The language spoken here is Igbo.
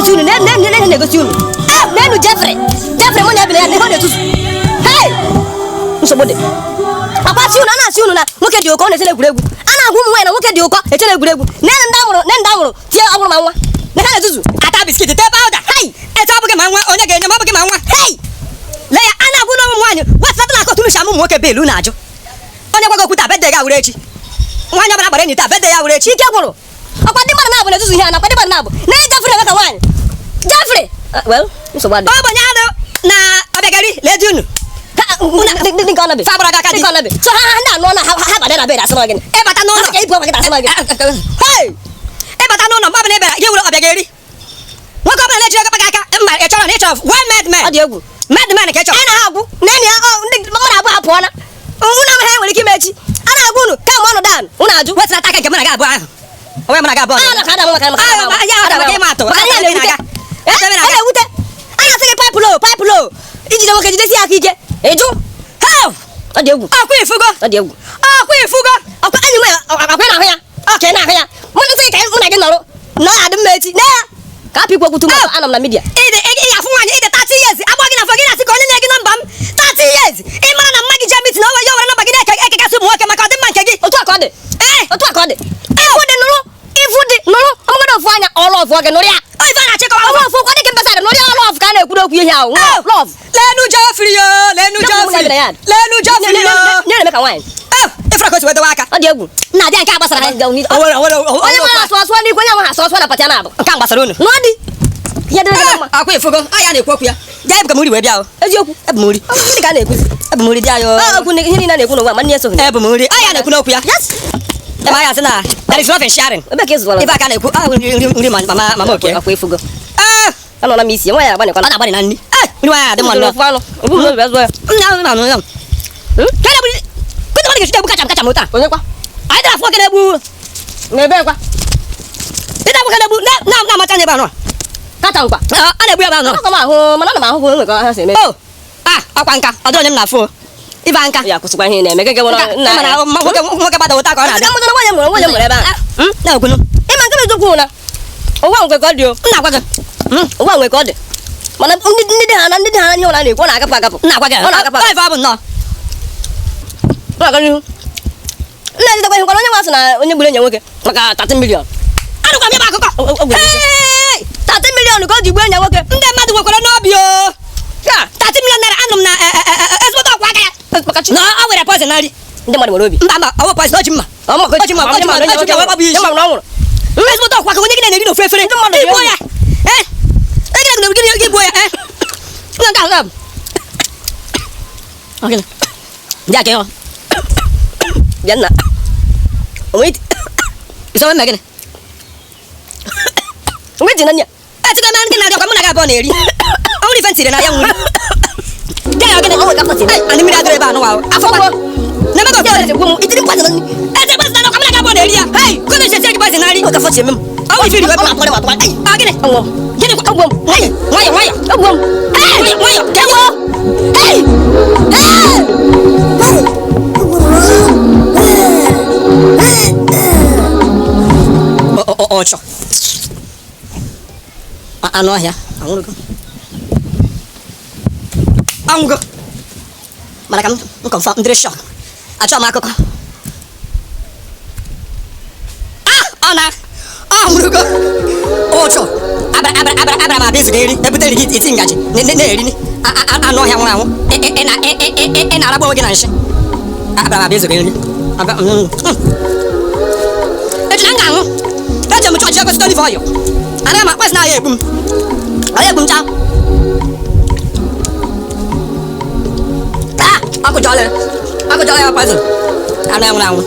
na-egosi unu na na-egosi unu nenu Jeffrey Jeffrey mụ na ebile ya na ihe ọ na-etuzu. Hey! Nsogbu dị. Akwa sị unu a na-asị unu na nwoke dị ụkọ ọ na-eche egwuregwu. A na-agwa ụmụ nwaanyị na nwoke dị ụkọ eche egwuregwu. Nenu ndị amụrụ nne ndị amụrụ tie ọ bụrụ ma nwa. Na ha na-ezuzu. Ata biscuit tee powder. Hey! Etu ọ bụghị ma nwa onye ga-enye ma ọ bụghị ma nwa. Hey! Lee ya a na-agwa ụmụ nwaanyị wetata na akọtụ unu ụmụ nwoke belu na-ajụ. Onye gwa gị okwu taa birthday ga wuru echi. Nwaanyị ọbụla gbara enyi taa birthday ya wuru echi. Ike gwụrụ. Ọkwa ndị mmadụ na-abụ na-ezuzu ihe a nakwa ndị mmadụ na-abụ. Na Jeffrey eme ka nwaanyị. Jeffrey! Well, nsogbu adị. Ọ bụ onye arụ na ọbịagari ledi unu. Ndị nke ọ nabi. Fa gbara gị aka Ndị di. nke ọ nabi. So ha ha ndị anọ na ha ha bada na bed asị na gịnị. Ịbata n'ụlọ. Ha sị ka ibu ọgwa gị asị na gịnị. Hey! Ịbata n'ụlọ mgbe ọbụla ị bịara gị wuru ọbịagari. Nwoke ọbụla na-ejiri ego gị aka mba ị chọrọ na ị chọrọ one mad man. Ọ dị egwu. Mad man ka ị chọrọ. A na-agwụ nne ya ọ ndị mmadụ abụọ apụọla. Unu amaghị ha nwere ike ime echi. A na-agwa unu ka mụ ọnụ dan unu ajụ. Wetara aka nke mụ na gị abụọ ahụ. Onwe mụ na gị abụọ. A na ka ada maka maka. Ah, ya ya maka ịma atụ. Maka ihe na-ewute. Ebe Ọ na-aga. na-ewute. A na-asị gị pipe low pipe low. Ijide nwoke jidesi ya aka ike. Ịjụ. How? Ọ dị egwu. Ọkwa ifugo. Ọ dị egwu. Ọkwa ifugo. Ọkwa enyi m ya ọkwa ị na-ahụ ya. Ọ ka ị na-ahụ ya. Mụ na nsị ka mụ na gị nọrọ. Nọ adị mma echi. Nee ya. Ka hapụ ikwu okwu too much anọ m na media. Ide ị afụ nwaanyị ide 30 years agbọ gị na afọ gị na-asị ka onye nye gị nọmba m 30 years ị mara na mma gị jee meeting na ya were nọmba gị na-ekekasị ụmụ nwoke maka ọdịmma nke gị. Otu a ka ọ dị. Ee. Otu a ka ọ dị. Ifu dị nụrụ. Ifu dị nụrụ. Ọmụgọdọ ofu anya ọlụ ọfụ gị nụrụ ya. Ọ ife a na-achịkọwa Ọlụ ọfụ ọ dị ka mbesa dị nụrụ ya ọlụ ọfụ ka a na-ekwu n'okwu ihe ahụ. Love. Lenu Jeffrey yo, lenu Jeffrey. Lenu Jeffrey yo. Nye na-eme ka nwaanyị. Eh, ifra ka o si wee dowe aka. Ọ dị egwu. Na-abịa nke a gbasara ha. Onye O nwere o nwere onye mara asụ asụ n'ikwe onye amaghị asụ asụ na pati na-abụ. nke a gbasara unu. Nụọ dị. Ihe dịrị gị na mma. Akwa ifugo, ọ ya na-ekwu okwu ya. Jee ebu ka m nri wee bịa o. Eziokwu. Ebu m nri. Ọ bụ gịnị ka a na-ekwuzi? Ebu m nri bịa yo. Ọ okwu ihe niile a na-ekwu n'ụwa ma nne esoghị. Ebu m nri. Ọ ya na-ekwu n'okwu ya. Yes. Ebe a ya sị na there is love in sharing. Ebe ka ị zụtara? Ife aka na-ekwu ah nri nri nri mama mama oke. Akwa ifugo. Eh, Anọla m isi nwa ya agbanịkwana. ọ na-agbanị na nri. Eh, nri nwaanyị adị mma nnọọ. Ofu anụ. Obu m n'obi azụ ya. Nna nna nna. Ka na-egbu kụta mmadụ ga-esi egbu kacha m kacha m taa. Onye kwa? Anyị dara afọ nwoke na-egbu N'ebe kwa? ịda nwoke na-egbu na na na-amacha anya ebe anọ. Kacha nkwa. A na-egbu ebe anọ. Ana m ahụ mana ana m ahụ onwe ka ha si eme. O ah ọkwa nka ọ dịrị onye m na-afụ o. Ibe nka. Ya kwụsịkwa ihe ị na-eme gị nwere Nka nna mana nwoke nwoke gbada ụta ka ọ na-adị. Ka mụtara nwunye mụrụ nwunye mụrụ ebe a. Na-ekwunu. Ịma nke bụ eziokwu na ụwa nwe ka ọ dị o. M na-agwa gị. Ụwa nwe ka ọ dị. Mana ndị ndị dị ha na ndị dị ha na ihe ọ na-ekwu ọ na-agapụ agapụ. M na-agwa gị. Ọ na-agapụ Ọ agapụ. ife ọ bụ nnọọ. Ọ na-aga n'ihu. Nna ejitekwa ihe kwara onye nwa sị na onye gburu enyi ya nwoke maka 30 million. Anụkwa m ya bụ akụkọ. O gwere ike. Hey! 30 million ka o ji gbuo enyi ya nwoke. Ndị mmadụ nwekwara n'obi o. Ya. 30 million naira anụ m na ezigbote ọkwa aka ya. Maka chi. Na ọ were poison na nri. Ndị mmadụ nwere obi. Mba mba ọ bụ poison o ji mma. Ọ ma O ji mma o ji mma o ji mma ọ bụ isi. Ndị mmadụ na ọ nwụrụ. Ezigbote ọkwa aka onye gị na-eri n'ofu efere. Ndị mmadụ Gị gbuo dị ya. Eh? Onye gị na-eri gị gbuo ya. Eh? Nna nke ahụ. Ọ gịnị? Ndị a ka ịhụ. Bịa nna. Onwe iti Iso mme gịnị? onwe iti na nne ya. Etigo m ndị na-adị ọkwa mụ na gị abụọ na-eri. Ọ bụrụ ife ntiri na ya nwụrụ. Dị ya gịnị? Ọ nwere ka afọ si eme. Ei, anị mmiri adịrị ebe a nụwa o. Afọ kwa. Na-eme ka Ya ofe. mere gbuo m itiri mkpazị na nri. Ete poison na ọkwa mụ na gị abụọ na-eri ya. Hei, kụzi esi gị poison na nri. Ọ ka afọ si eme m. Ọ bụ ife iri Ọ na-atụgharị m atụgharị. Ai! Ọ gịnị? Anwụọ m. Gịnị kwa? Agwọ m. Nwayọ, nwayọ, nwayọ. Agwọ m. Hey, nwayọ, nwayọ. Ewo! Hey! Hey! Ọchọ. Anụ ọhịa anwụrụgo. Anwụgo. Mana ka m confirm ndịrị shock. Achọ m akụkọ. Ah, ọ na ọ nwụrụgo. Ọchọ. Abara abara abara abara m abịa izu gị nri ebutere gị iti ngaji na-eri ni. Anụ ọhịa nwụrụ anwụ. Ị na ị na-aragbu onwe gị na nshị. Abara m abịa izu gị nri. Abịa. Echi na m ga-anwụ. Eje m chọọchị ego olive oil. Anaghị m akpasị na ya egbu m. Ọ ya egbu m chaa. Ah, ọkụ jọlị. Ọkụ jọlị ya poison. Anụ ya nwụrụ anwụ.